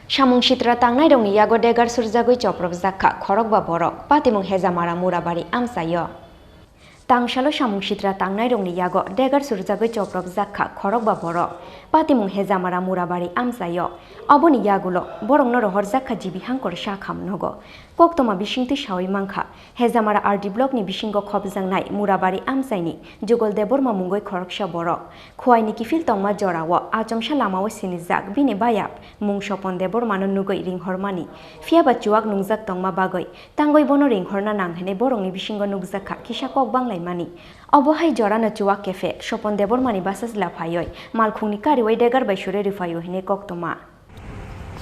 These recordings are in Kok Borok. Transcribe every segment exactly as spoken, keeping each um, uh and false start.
Samung sitra tangnairokni yago degar surjagwi chopropjak kha khorokba borok, patimung Hejamara Murabari amchaio. Tangsalo samung sitra tangnairokni yago degar surjagwi chopropjak kha khorokba borok, patimung Hejamara Murabari amchaio. Oboni yagulo borokno rohorjak kha G B Hangkor Sakham nogo. Koktwma bisingtwi sawi mankha, Hejamara R D blockni bisingo khopjaknai Murabari amchaini Jugol Debbarma mungwi khoroksa borok. Khowaini kiphil tongma jorao achomsa lamao sinijak bini bayap mung Sopon Debbarmano nugwi ringhormani. Phiyaba chuwak nungjak tongma bagwi tangwi bono ringhorna nang hwnwi borokni bisingo nukjak kha kisa kok banglaimani. Obo hai jorano chuwak kephek Sopon Debbarmani bwsajla phaiwi malkhungni kariwi degar bai suri rwphaio hwnwi koktwma.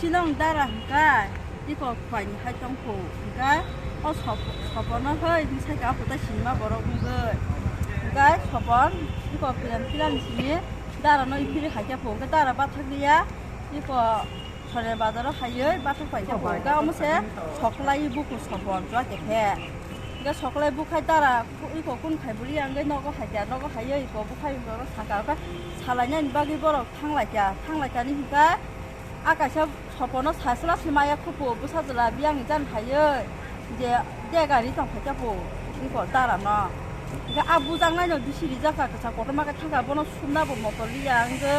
Sinong dara hwnkhe iko khwlaini hai tongkhu, hwnkhe o sop-, sopono hai bwsai ka aphuru tei sinima borok wngwi. Hwnkhe sopon iko philan philan simi darano iphiri hai khe phu, hwnkhe dara bathakliya iko Sonibar bazaro haiwi bathak pai khe phu, hwnkhe omo se soklai buku sopon chwla khe phe. Hwnkhe soklai bukhai dara iko kun khai bwlwi ya wngwi nogo hai khe, nogo haiwi iko bukhai borok sakha, hwnkhe salainani bagwi borok thanglaikha, thanglaikani hwnkhe. A kaisa sopono sasla se maya khupu bwsajwla biyangni jan phaiwi je dega ri tong phaikha pu iko dara no. Hwnkhe a bujaknaino bisi rijak kha kwchak kotorma khe thangkha bono sumna bo motor liya wngkhe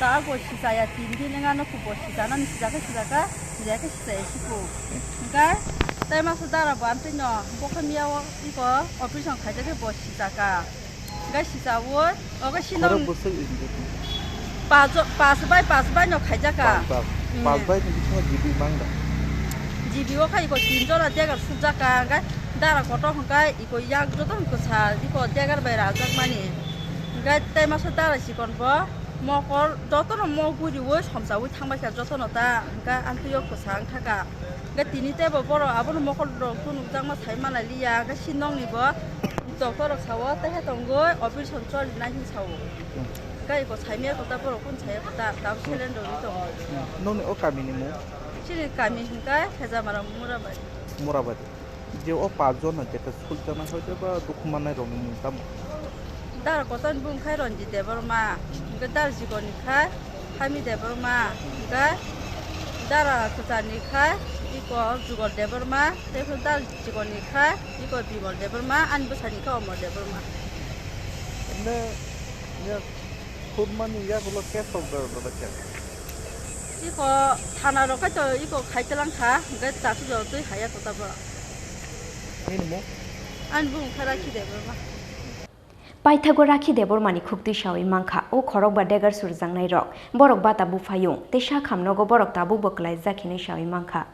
ta bo sichaya tin din wngya no khupo sichana ni sijakhe sijakha sijaya khe sichaya si pu. Hwnkhe tei masa dara bo amtwi no bokhe miya o iko operation khaijak khe bo sijakha. Hwnkhe sichaui, obo sino Khorok bwswk injek ni? Pajo-, pas bai pas bai no khaijak kha. Pas bai. Hmm. Pas bai ni bisingo G B mang da? G B o khai iko tin jora degar sukjak kha, hwnkhe dara kotor hwnkhe iko yak joto hwnkhe sa iko degar bai rajak mani. Hwnkhe tei masa dara chikon bo mokol joto no mo guriui somsaui thangbai kha joto no ta, hwnkhe amtwi o kwsa wngkha kha. Hwnkhe tini teibo borok abono mokol rok tunukjakma sai manlai liya, hwnkhe si nokni bo doctor rok sao, tei hai tongwi operation cholinai hinwi sao. Hwnkhe iko saimaya kota borok kunu saya kota, tab cylinder rwi tongo. Nokni o kami ni mung? Chini kami hwnkhe Hejamara Murabari. Murabari. Je o pas jon no jeta suljaknai hoi ba dukhu mannai rokni mung tamo? Dara kotor ni bung khai Ranjit Debbarma, hwnkhe dara jikoni khai Hami Debbarma, hwnkhe dara kwchar ni khai iko Jugol Debbarma, tei khe dara jikoni khai iko Bimal Debbarma, ani bwsani khe Omor Debbarma. Emne ya khurmani yagulo case rok berok berok khe? Iko thana rok khai to iko khai telang kha, hwnkhe chasu jora twi haya kota borok. Nini mung? Ani bung khe Rakhi Debbarma. Paithago Rakhi Debbarmani khuktwi sawi mankha, o khorokba degar surjaknairok, borok bata buphayung tei sakham nogo borok tabukbo klaijak hinwi sawi mankha.